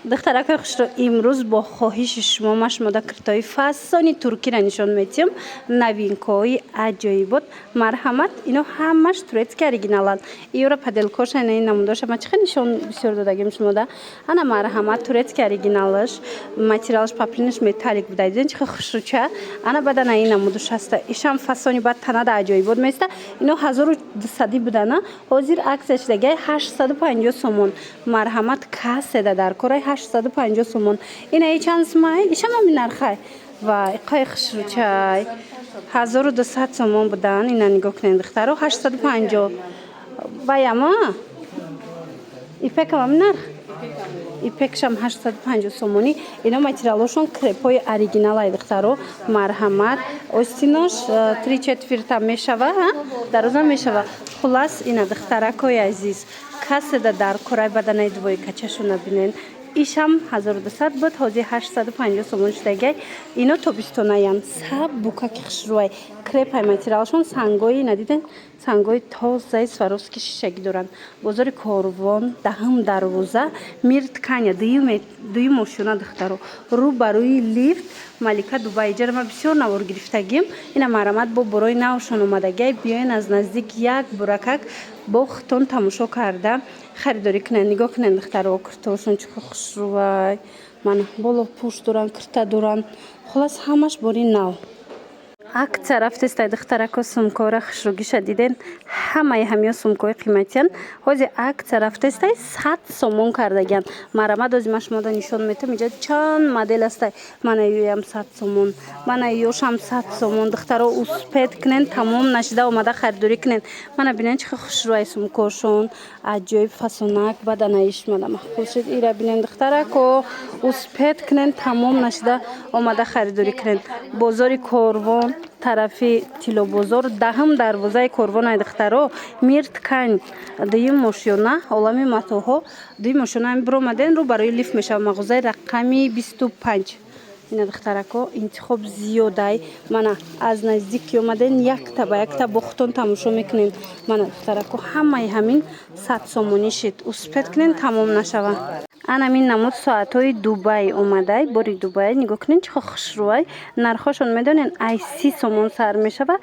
Духтаракои хушро, имрӯз бо хоҳиши шумо ма шумода киртои фасони туркиро нишон медиҳам, новинкаҳои аҷоибот. Марҳамат, ино ҳамаш турецкий оригиналанд. Иёра поделкоша, ина ин намудоша ма чихел нишон бисёр додагим шумода. Ана, марҳамат, турецкий оригиналаш, материалаш поплинаш металлик буда. Диден, чихел хушрӯча? Ана, бадана ин намудуш ҳаста. Ишам фасони, баъд танада аҷоибот места. Ино 1200 будана, ҳозир акция шудагиай, 850 сомон. Марҳамат, каседа дар корай, 850 сомон. Ина чанд сумай? Ишам ҳамин нархай. Ва иқои хушрӯчай, 1200 сомон будан. Ина нигоҳ кунед, духтаро, 850. Ваяма ипекам ҳамин нарх, ипекшам 850 сомонӣ. Ино материалошон крепҳои оригиналай, духтаро. Марҳамат, остинош три четверта мешава, дароза мешава. Хулас, ина, духтаракои азиз, каседа дар корай, баданаи двойкачашона бинен. Ишам 1200 буд, ҳозир 850 сомон шудагай. Ино тобистонаян, сабукаки хушрӯай, крепай материалшон, сангои надиден, сангои тозаи Сваровски шишагӣ доранд. Бозори Корвон, даҳум дарвоза, Мир Ткани, дуюм ошёна, духтаро, рӯ ба рӯи лифт Малика Дубай. Иҷара ма бисёр навор гирифтагим. Ина, марҳамат, бо борои навшон омадагай. Биёен, аз наздик як буракак бо худтон тамошо карда харидорӣ кунед. Нигоҳ кунед, духтаро, киртошон чӣ хушрӯвай. Мана, боло пӯш доранд, кирта доранд. Хулас, ҳамаш бори нав. Акция рафтестай, духтарако. Сумкора хушрӯгиша диден? Ҳамаи ҳамиё сумкаҳои қиматиян. Ҳозир акция рафтестай, 100 сомон кардагиян. Марҳамат, ози ман шумода нишон метам. Инҷа чанд модел астай. Мана, юям 100 сомон, мана, ёшам 100 сомон. Духтаро, успеть кунен, тамом нашида омада харидорӣ кунен. Мана, бинен, чӣ хушрӯай сумкошон, аҷоиб фасонак. Баданаиш мада маъқул шуд. Ира бинен, духтарако, успеть кунен, тамом нашида омада харидорӣ кунен. Бозори Корвон, тарафи Тиллобозор, даҳум дарвозаи Корвонай, духтаро, Мир Ткань, дуюм ошёна, Олами матоъҳо, дуюм ошёна. Биромаден, рӯ барои лифт мешавад, мағозаи рақами 25. Ина, духтарако, интихоб зиёдай. Мана, аз наздик ки омаден, якта ба якта бо худтон тамошо мекунем. Мана, духтарако, ҳамаи ҳамин 100 сомонӣ шид. Успеть кунен, тамом нашава. Анамин намуд соатҳои Дубай омадай, бори Дубай. Нигоҳ кунед, чӣ хушрӯай. Нархҳошон медонен, ай 30 сомон сар мешава,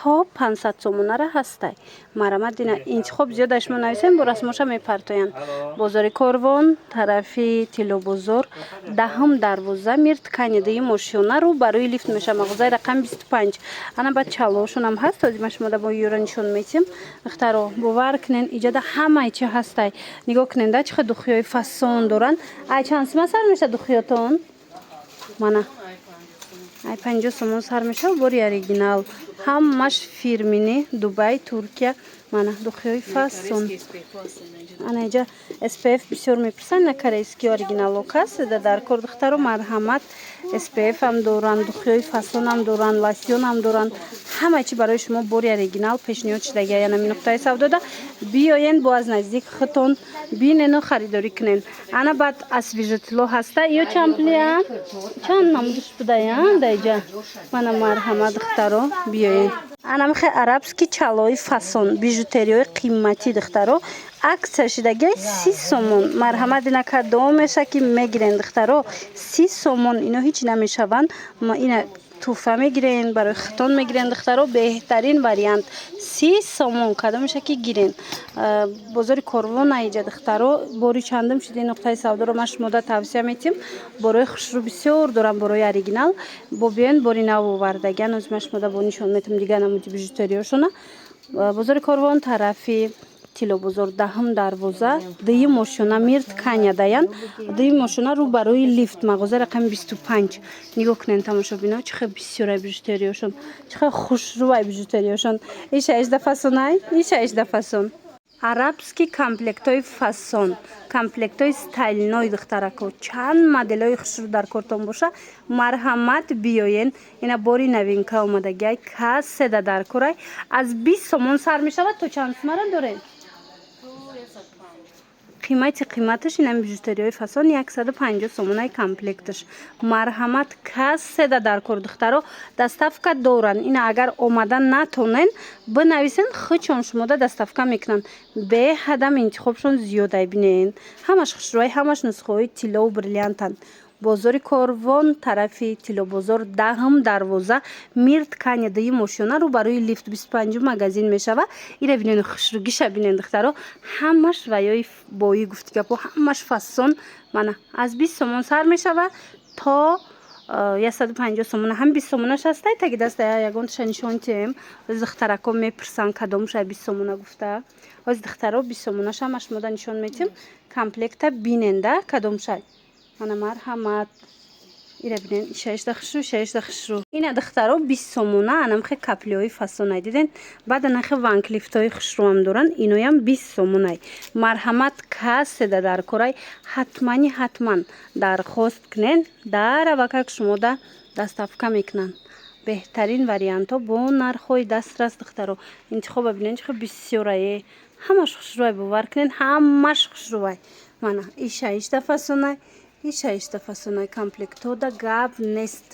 то 500 сомонара ҳастай. Марҳамат, дина, интихоб зиёда. Шумо нависем, бо расмоша мепартоянд. Бозори Корвон, тарафи Тиллобозор, даҳум дарвоза, Мир Ткани, дуюм ошёна, рӯ барои лифт мешава, мағозаи рақами 25. Ана, баъд чалошонам ҳаст. Ҳозир ман шумода бо юра нишон метиҳам. Духтаро, бовар кунен, иҷода ҳамаи чи ҳастай. Нигоҳ кунен да, чӣ хел духиёи фасон доранд. Ай чанд сума сар мешава духиётон? Мана, ай 50 сомон сар мешава, бори оригинал, ҳамаш фирменный, Дубай, Туркия. Мана, духиёи фасон. Ана, иҷа СПФ бисёр мепурсанд, на корейский оригинало каседа дар кор, духтаро, марҳамат, СПФ ам доранд, духиёи фасонам доранд, лосьонам доранд. Ҳама чи барои шумо бори оригинал пешниҳод шудагия. Янами нуқтаи савдода биёен, бо аз наздик худтон бинену харидорӣ кунен. Ана, баъд освежитело ҳаста. Ё чанд пулия, чанд намудаш будая даиҷа? Мана, марҳамат, духтаро, биёен. Анамихе арабский чалои фасон, бижутериёи қиматӣ, духтаро, акция шидагиай, 30 сомон. Марҳамат, ина кадом меша ки мегирен, духтаро, 30 сомон. Ино ҳеҷ намешаванд. Ина туҳфа мегирен, барои хитон мегирен, духтаро, беҳтарин вариант, 30 сомон. Кадомеша ки гирен. Бозори Корвон аиҷа, духтаро, бори чандум шуди нуқтаи савдоро ман шумода тавсия метиҳам. Борои хушрӯ бисёр дорам, борои оригинал. Бо биёен, бори нав овардагиан. Ози ман шумода бо нишон метиҳам дигар намуди бижутериёшона. Бозори Корвон, тарафи Тиллобозор, даҳум дарвоза, дуюм ошёна, Мир Ткани даян, дуюм ошёна, рӯ барои лифт, мағоза рақами 25. Нигоҳ кунен, тамошобино, чӣ хел бисёрай бижутериёшон, чӣ хел хушрӯай бижутериёшон. Иша 18 фасонай, иша 18 фасон. Арабский комплектҳои фасон, комплектҳои стайлинои, духтарако, чанд моделҳои хушрӯ дар кортон боша, марҳамат, биёен. Ина, бори новинка омадагиай. Каседа дар корай, аз 20 сомон сар мешавад, то чанд сумара дорем? Қимати қиматаш инами бижутериҳои фасон 150 сомонаи комплекташ. Марҳамат, каседа дар кор, духтаро, доставка доранд. Ина агар омада натонен, бинависен, худшон шумода доставка мекунанд. Беҳадам интихобшон зиёдай. Бинен, ҳамаш хушрӯй, ҳамаш нусхаҳои тиллову бриллиантанд. Бозори Корвон, тарафи Тиллобозор, даҳум дарвоза, Мир Ткани, дуюм ошёна, рӯ барои лифт, 25-ум магазин мешава. Ира бинен, хушрӯгиша бинен, духтаро, ҳамаш ваёи боӣ гуфти гапо, ҳамаш фасон. Мана, аз 20 сомон сар мешава то 150 сомона. Ҳам 20 сомонаш ҳастай. Таги даста ягонташа нишон тиҳем. Духтарако мепурсанд, кадомша 20 сомона гуфта. Ҳози, духтаро, 20 сомонаша ҳамаш мода нишон метиҳем. Комплекта биненда, кадомша. Мана, марҳамат, ира бинен, ишаишда хушрӯ, ишаишда хушрӯ. Ина, духтаро, 20 сомона анамхе каплиҳои фасонай, диден. Баъд анахе Ван Клифтҳои хушрӯам доранд, иноям 20 сомонай. Марҳамат, каседа дар корай, ҳатмани ҳатман дархост кунен, дар авакак шумода доставка мекунанд. Беҳтарин вариантҳо бо нархҳои дастрас. Духтаро, интихоба бинен, чӣ бисёрае, ҳамаш хушрӯай, бовар кунен, ҳамаш хушрӯай. Мана, ишаишда фасонай, ишаишда фасонай, комплектҳода гап нест.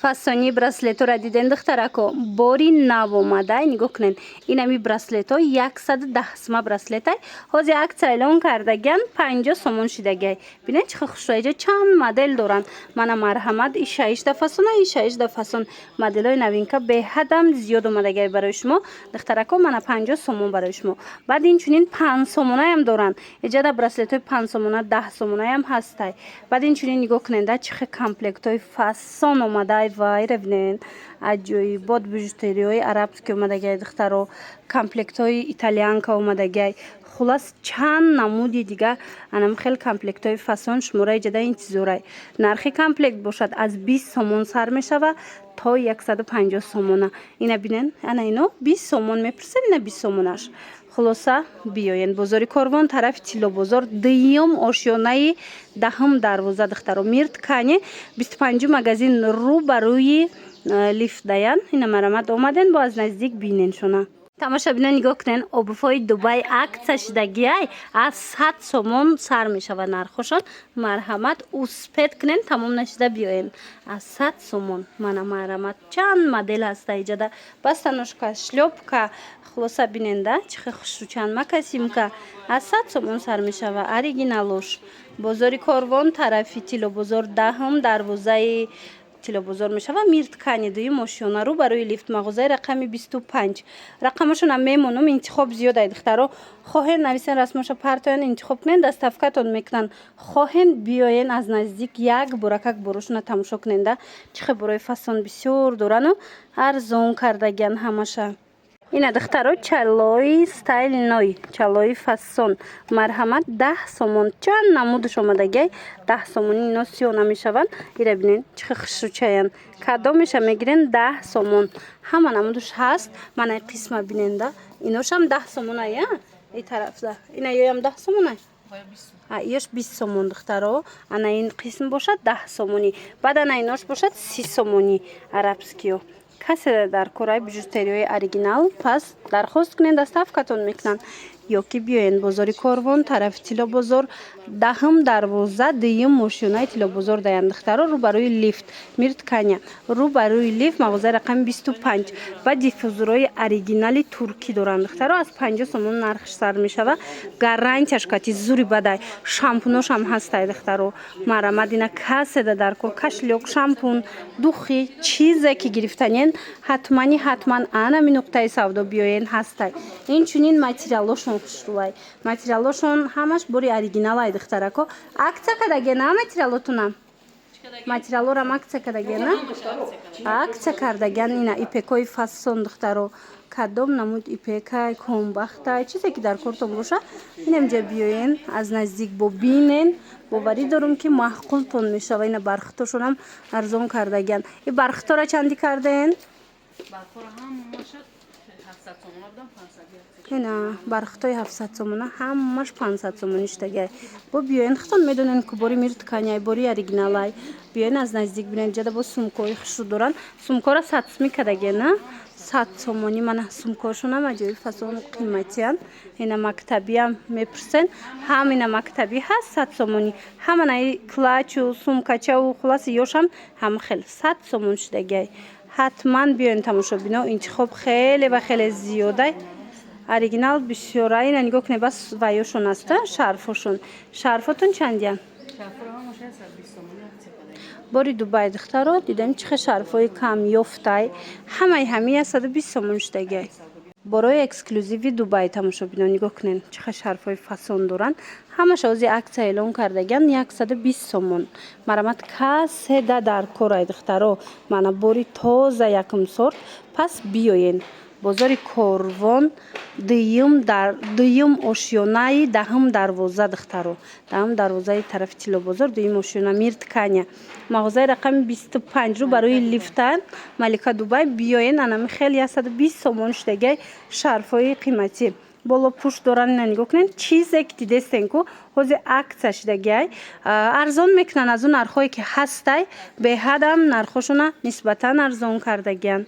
Фасони браслетҳоро диден, духтарако, бори нав омадай. Нигоҳ кунед, инами браслетҳо 110 сима браслетай. Ҳозир акция эълон кардагиан, 50 сомон шидагиай. Бинед, чӣ хушрӯ, иҷо чанд модел доранд. Мана, марҳамат, ишаишда фасона, ишаишда фасон. Моделҳои новинка беҳадам зиёд омадагиай барои шумо, духтарако. Мана, 50 сомон барои шумо. Баъд инчунин 5 сомонаям доранд иҷода, браслетҳои 5 сомона, 10 сомонаям ҳастай. Баъд инчунин нигоҳ кунед, чӣ хел комплектҳои фасон омадай. Вайра бинед, аҷоибот, бижутериҳои арабский омадагиай, духтаро, комплектҳои итальянка омадагиай. Хулас, чанд намуди дига анам хел комплектҳои фасон шуморо иҷода интизорай. Нархи комплект бошад, аз 20 сомон сар мешава то 150 сомона. Ина бинен, ана ино 20 сомон мепурсед, ина 20 сомонаш. Хулоса, биёен бозори Корвон, тарафи Тиллобозор, дуюм ошёнаи, даҳум дарвоза, духтаро, Мир Ткани, 25-ум магазин, рӯ ба рӯи лифт даян. Ина, марҳамат, омаден, бо аз наздик бинен шона. Тамошабино, нигоҳ кунен, обувҳои Дубай акция шидагиай, аз 100 сомон сар мешавад нархошон. Марҳамат, успеть кунен, тамом нашида биёен. Аз 100 сомон. Мана, марҳамат, чанд модел ҳаста иҷода: босоножка, шлёпка. Хулоса, биненда, чӣ хел хушрӯ, чанд мокасинка. Аз 100 сомон сар мешава оригиналош. Бозори Корвон, тарафи Тиллобозор, даҳум дарвозаи Тиллобозор мешава, Мир Ткани, дуюм ошёна, рӯ барои лифт, мағозаи рақами 25. Рақамашонам мемонам. Интихоб зиёд ай, духтаро. Хоҳен, нависен, расмоша партоян, интихоб кунен, доставкатон мекунанд. Хоҳен, биёен, аз наздик як боракак борошона тамошо куненда, чӣ хел борои фасон бисёр дорану арзон кардагиан ҳамаша. Ина, духтаро, чалои стайлной, чалои фасон. Марҳамат, 10 сомон. Чанд намудаш омадагиай, 10 сомони. Ино сиё намешаванд. Ира бинен, чӣ хел хушрӯчаянд. Кадомеша мегирен, 10 сомон, ҳама намудаш ҳаст. Мана, қисма биненда, иношам 10 сомонай. И тарафда ина ёям 10 сомонай, ёш 20 сомон, духтаро. Ана ин қисм бошад 10 сомонӣ, баъд ана инош бошад 30 сомонӣ, арабскиё. Касе дар кораи бижутериҳои оригинал, пас дархост кунед, доставкатон мекунанд. Ё ки биёен бозори Корвон, тарафи Тиллобозор, даҳум дарвоза, дуюм ошёнаи Тиллобозор даянд, духтаро, рӯ барои лифт, Мир Ткани, рӯ барои лифт, мағозаи рақами 25. Ва диффузорҳои оригинали туркӣ доранд, духтаро, аз 50 сомон нархш сар мешава, гарантияш кати зури бадай. Шампуношам ҳастай, духтаро. Марҳамат, ина каседа дар кор, кошелёк, шампун, духи, чизе ки гирифтанен, ҳатмани ҳатман анами нуқтаи савдо биёен, ҳастай. Инчунин материалошон хушрӯай, материалошон ҳамаш бори оригиналай, духтарако. Акция кадаге на материалотунам? Материалорам акция кадаге на? Акция кардагиан. Ина ипекои фасон, духтаро, кадом намуд ипекай, комбахтай, чизе ки дар кортон боша, инамҷа биёен, аз наздик бо бинен. Боварӣ дорум, ки маъқултон мешава. Ина бархитошонам арзон кардагиан. И бархитора чанди кардаен? Бархора ҳамаша 700 сомона будам, 500. Ина бархитои 700 сомона ҳамаш 500 сомонӣ шудагиай. Бо биёен, худтон медонен, ку бори Мир Тканяй, бори оригиналай. Биёен, аз наздик бинен. Ҷада бо сумкаҳои хушрӯ доранд. Сумкаро 100 суми кадаге на? 100 сомонӣ. Мана, сумкаҳошонам аҷоиб, фасон, қиматиянд. Ина мактабиам мепурсен, ҳам ина мактабӣ ҳаст, 100 сомонӣ. Ҳаманаи клатчу сумкачаву хулоси ёшам ҳама хел 100 сомон шудагиай. Ҳатман биёен, тамошобино, интихоб хеле ва хеле зиёдай, оригинал бисёра. Ина нигоҳ кунед, бас ваёшон аста, шарфошон. Шарфотон чандиян? Шарфоро ҳамаша 120 сомонӣ акция кардагӣ. Бори Дубай, духтаро, дидем, чӣ хел шарфҳои камёфтай. Ҳамаи ҳамин 120 сомон шудагиай. Борои эксклюзиви Дубай, тамошобино, нигоҳ кунед, чӣ хел шарфҳои фасон доранд. Ҳамаша ози акция эълон кардагиан, 120 сомон. Марамат, касе да дар корай, духтаро, мана бори тоза, якум сорт. Пас биёен бозори Корвон, дуюм дар дуюм ошёнаи даҳум дарвоза, духтаро, даҳум дарвозаи тарафи Тиллобозор, дуюм ошёна, Мир Ткани, мағозаи рақами 25, рӯ барои лифта, Малика Дубай. Биёен, анами хел 120 сомон шудагиай шарфҳои қиматӣ. Боло пушт доранд. Ина нигоҳ кунед, чизе ки дидестен ку, ҳозир акция шудагиай, арзон мекунанд аз он нархҳое ки ҳастай, беҳадам нархҳошона нисбатан арзон кардагиянд.